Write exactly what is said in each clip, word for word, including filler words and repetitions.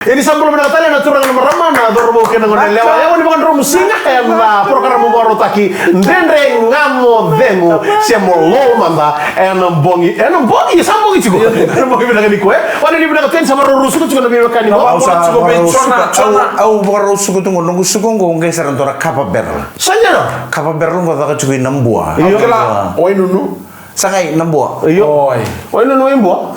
Ia ni sa bula vinaka tale na turaga, na marama, na cauravou kei na goneyalewa. Ia ni vakadromu siga ena porokaramu vakarautaki Dredre Ga Mo Cegu, se Mo Lolo Mada, ena bogi, ena bogi, sa bogi tiko. Ena bogi vinaka nikua, e. Vakalevu vinaka tale, sa vakarau suka tiko na veiwekani. Au sa vakarau suka, au, au vakarau suka tu qo, noqu suka qo, qai sara dua na kava barrel. Sa dina. Kava barrel qo caka tiko i Nabua. Io. Kila, Wainunu. Sa qai Nabua. Io. Oi. Wainunu, Waibua.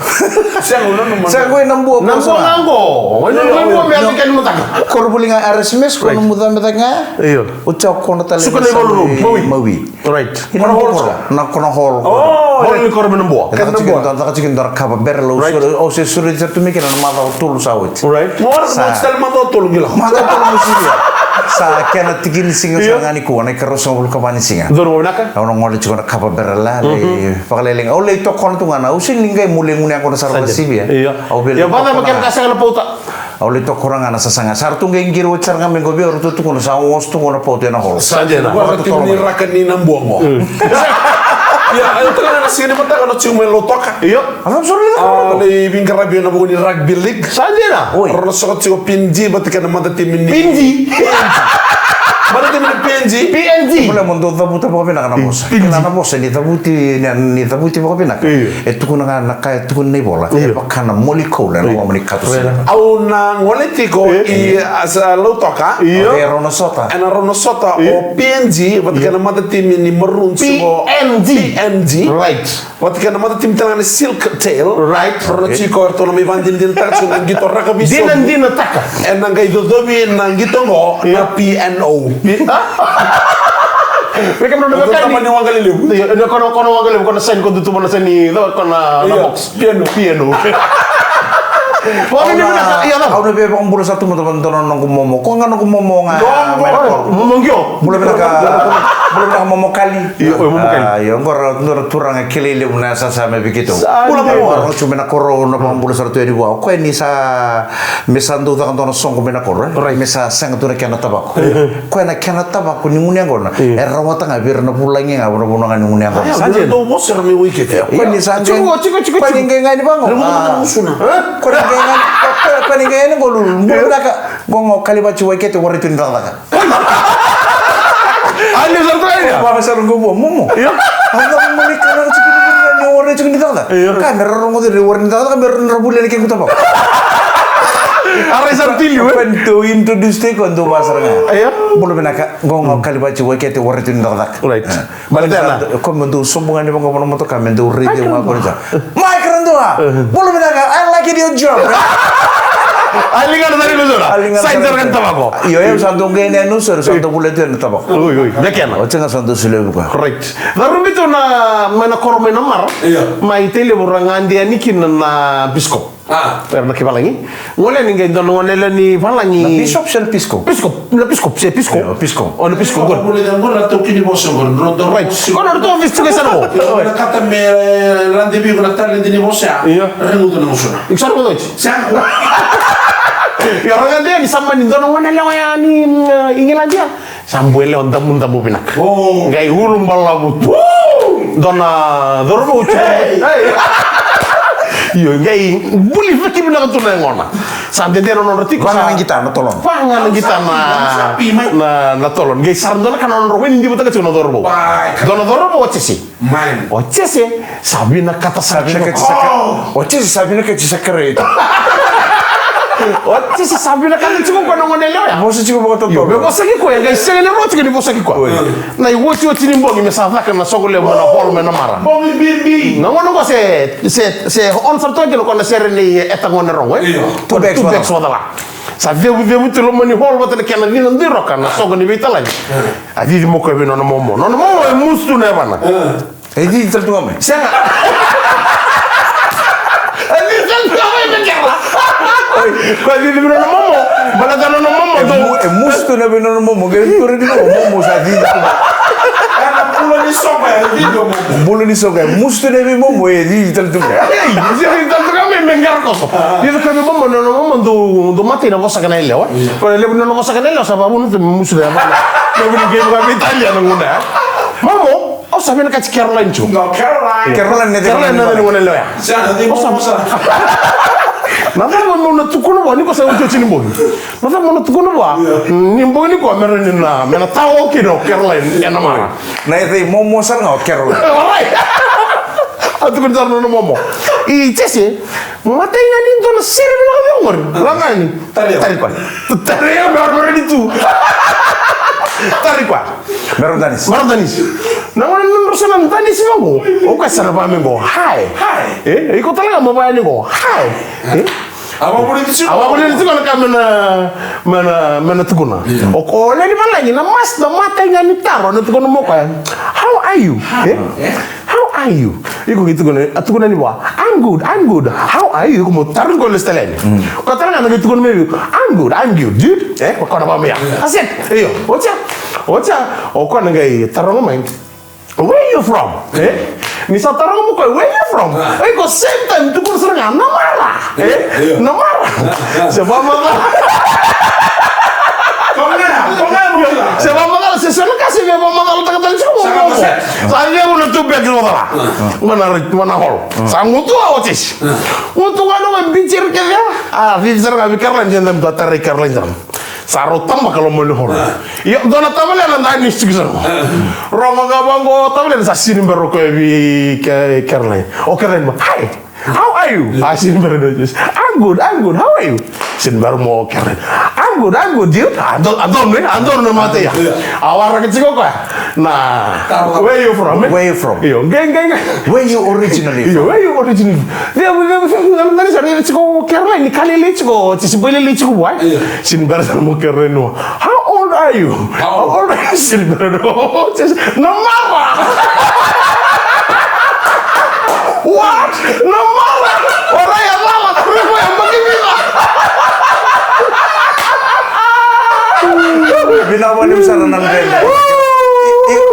Sega, Wainunu, Nabua. Sega, qo i Nabua. Nabua ga qo. Wainunu, Waibua, me yaco kena mataka. Koronivuli ga R S M S, ko na muca me caka ga. Io. O tau kona tale. Suka na ivalu, Maui. Maui. Right. Ina koro, na koro hall. Oh, hall ni koro mai Nabua. Caka tiko, caka tiko dua na kava barrel, au se sureti sara tu mai kina na macawa tolu sa oti. Right. Mora sa oti tale macawa tolu qo. Macawa tolu mo sivi. Sa kena tiki ni siga sara ga nikua, na ikaruasagavulu ka va ni siga. Curu vinaka. Au na gole tiko na kava barrel, lai vakalailai ga. Au lai tokona tu ga na, au sega ni qai, meu lai gunu yaqona sara vakasivia. Io. Au via lai tokona. Io, vaka me kena ka sega na pauta. Au lai tokona ga na sasaga. Sa ratou qai qiri oti sara ga mai qo vei au, ratou tukuna sa oso tu qo na pauta ena hall. Sa dina. Vakatotolo mai. Ni raka ni Nabua qo. Ia, au tale ga na siga ni mataka na tiko mai Lautoka. Io. A, lai veiqaravi ena vuku ni rugby league. Sa dina. Oi. Rau na soko tiko P N G vata kei na mada timi ni P N G. Mada timi ni P N G. P N G. Bula mo dou cavuta vakavinaka na vosa. Kila na vosa ni cavuti, ni, ni cavuti vakavinaka. Io. E tukuna ga na ka e tukuna na ivola. Io. E vaka na moli koula ena loma ni kato sili. Au na gole tiko i, a, sa Lautoka. Io. E rau na sota. Ena rau na sota o P N G vata kei na mada timi ni Maroons o P N G. P N G. Right. Vata kei na mada timi tale ga ni Silk Tail. Right. Rau na tiko, ratou na mai vakadinadinataka tiko na qito rakavi sobu. Dinadinataka. Ena qai cocovi na qito qo na P N O. Vei kemuni na veiwekani. Tamani waqa lelevu. Io, na kona, kona waqa lelevu, kona sign, kona tutuba na sign, kona na box. P N O. P N O. Au na via vakabula sara tu mada vua na noqu momo. Ko ga noqu momo ga. Momo qo. Bula vinaka. Bula vinaka momo Kali. Io, momo Kali. A, io, qo ra, qo ra turaga kilai levu na sasa me vei keitou. Bula momo. Au na tu mai na koro, na vakabula sara tu yani vua. O koya ni sa, me sa dau caka dua na soqo mai na koro, e? Right. Me sa sega tu na kena tavako. Koya na kena tavako ni gunu yaqona. E rawata ga vei ira na vulagi ga, na vanua ga ni gunu yaqona. Sa dina. Dau vosa era mai wai kete. Koya ni sa qai, koya ni qai ga ni vaqo. Koya ni qai ga ni, koya ni qai ga ni qo lulu. Bula vinaka. Qo ga o Kalivati Waikete, warai tu ni cakacaka. A, ni sa tu ya. Vaka sara qo vua, momo. Io. A, na momo ni kana tiko ni, ni warai tiko ni cakacaka. Io. Ka me ra rogoca ni warai ni cakacaka, me ra na vuli na kequ tavako. A rai sara tu i liu, e? Koya ni dau introduce tiko, dau vaka sara ga. Io. Bula vinaka, qo ga o Kalivati Waikete, warai tu ni cakacaka. Right. Baleta na. Ko me dau sobu ga ni vaqo na motoka, me dau raici au ga ko ni sa. Mike Radua, bula vinaka, I like it, your job. A ligana sara i Nausori. A ligana sara i Nausori. Io, io, sa dau qai na Nausori, sa dau vula tu na tavako. Oi, oi, de kena. Oti ga sa dau solia vei koya. Right. Cauravou, bitu na, mai na koro mai Namara. Io. Mai Tailevu ra gade yani kina na Pisco. A. Era na kai valagi. Gole yani qai dua na gone yalewa ni valagi. Na Bishop se na Pisco? Pisco. Na Pisco, se Pisco. Io, Pisco. O na Pisco, qo. Right. Ko na ratou ofisi tu qai sana qo. Io, na kata me, e, lade vei iko na taledi ni vosa. Io. Reguca na gusuna. Iko sa reguca oti? Sa qo. Io, ra gade yani sa mani dua na gone yalewa ya ni, mm, Igiladi ya. Sa bua yalewa damudamu vinaka. O. Qai ulu balavu tu. Dua na cauravou tu. Hey. Io, qai buli cake vinaka tu na yagona. Sa dede na nodra tiko. Vaga na qita na tolona. Vaga na qita na, na, na tolona. Qai sara dua na ka na nodra wai ni divotaka tiko na cauravou. Dua na cauravou o Jese. Mai. O Jese sa vinakata saka. Sa vinakati saka. O Jese sa vinakati saka, right. O Jese sa vinakata tiko koya na gone yalewa ya. Vosa tiko vakatotolo. Io, me vosaki koya, qai sega ni rawa tiko ni vosaki koya. Oi. Na iotioti ni bogi me sa caka na soqo levu mai na hall mai Namara. Bogi bibi. Na gauna qo se, se, se on sara toka kina o koya na sere nei Eta Gone Rogo, e? Io. Two bags vata la. Sa cevucevu tu loma ni hall vata na kena cina duiroka na soqo ni veitalai. A cici mai o koya vei nona momo. Nona momo e musu tu na yavana. E cici tale tu ga mai. Sega. E cici tale tu ga mai me kera. Oi, koya cici vei nona momo. Baleta nona momo e tu. Mu-, e musu tu na vei nona momo. Qai tu redi na momo sa cici tu ga. Bula ni soqo e cici tu ga. Bula ni soqo e musu tu na vei momo e cici tale tu ga. Ei, cici tale tu ga mai me qara koso. Cici koya vei momo, nona momo dau, dau matai na vosaka na yalewa. Koya levu nona vosaka na yalewa sa vakavuna tu me musu na yavana. Levu ni qai vakaveitalia na gauna ya. Momo. Au sa vinakati Caroline tu. No, Caroline. Caroline, Caroline, Caroline, Caroline, Caroline. Sa na cei momo sara? Na cava meu na tukuna vua ni ko sa otioti ni bogi? Na cava meu na tukuna vua ni bogi ni ko me rawa ni na, me na tao kina o Caroline ena mara? Na yacai momo sara ga o Caroline. Orai. A tukuna sara na nona momo. I Jese, matai ga ni dua na sere vinaka vei au qori. Lagani. Tari au. Tari koya. Tari au me rawa ni tu. Tari koya. Me rawa danisi. Me rawa danisi. Na gauna ni nodra sa na danisi vaqo. O koya sa na vaka me qo. Hi. Hi. E, iko tale ga mo vaka yani qo. Hi. E? A vavulici tiko. A vavulici tiko na ka me na, me na, me na tukuna. Io. O ko leli valagi na mas, na matai ga ni taro na tukuna mo koya. How are you? E? How are you? Iko qai tukuna, a tukuna ni vua, I'm good, I'm good. How are you? Iko mo taro qo lesu tale yani. Ko tale ga na qai tukuna mai vei iko, I'm good, I'm good, dude. E? Ko na vaka mai ya. That's it. Io. Oti ya. Oti ya. O koya na qai taroga mai. Where you from? E? Ni sa taroga mo koya, where you from? E, iko same time tukuna sara ga, na mara. E? Na mara. Se vakamacala. Se vakamacala, se so na ka se via vakamacalataka tale tiko mo. Sa via vuna tu beka ni macala. Mana rit, mana holo. Sa gutu a otis. Gutu ga na mai bici ira kece. A, vivi sara ga vei Caroline, jenda mta tarai Caroline sara. Sa rau tabaka loma ni holo. Io, dua na tavalena danisi tiko sara. Rogo ga vaqo tavalena sa sini bera o koya vei Caroline. O Caroline ma, hi, how are you? A sini bera, I'm good, I'm good, how are you? Sini bera mo Caroline. I'm good, I'm good, dude. A donu, a donu na matai ya. A waraka tiko o koya. Na, where you from? Where you from? Io, qai, qai, qai. Where you originally from? Io, where you originally from? Via, via, via, via, via, via, via, tiko Caroline, ni ka lailai tiko, tisi boi lailai tiko vua. Io. Sini bera sara mo Caroline vua. How old are you? How old are you? Sini bera, oh, tisi, na mara. What? Na mara. Orai a mara. Rui koya baki vila. Vinaka vakalevu sara na dredre. Iko,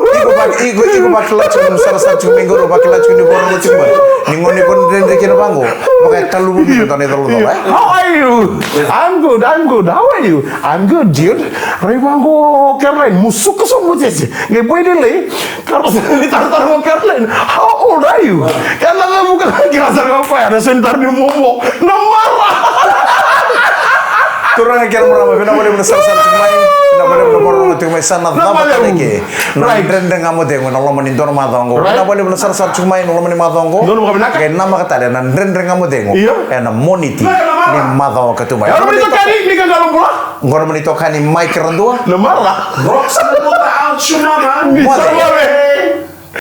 iko, iko vakila tiko ni sarasara tiko mai qori, vakila tiko ni vorona tiko mai. Ni gone ko dredre kina vaqo. Vaka e taluvu ni dua na icolacola, e? How are you? I'm good, I'm good. How are you? I'm good, dude. Rai vaqo Caroline, musuka so mo tese. Qai boi lailai. Caroline, ni taratara o Caroline, how old are you? Kena cavuka na kila sara ga o koya na seni tara ni momo. Na mara. Turaga kei na marama, vinaka vakalevu na sarasara tiko mai. Vinaka vakalevu na marama tiko mai, sa na cava tale ke. Na dredre ga mo cegu ena loma ni dua na macawa oqo. Vinaka vakalevu na sarasara tiko mai ena loma ni macawa oqo. Qai namaka tale na dredre ga mo cegu ena Moniti ni macawa ka tu mai. Qo na mani tokani Mike Radua. Na mara. Rock sa na bota out your mama. Ni sa vave.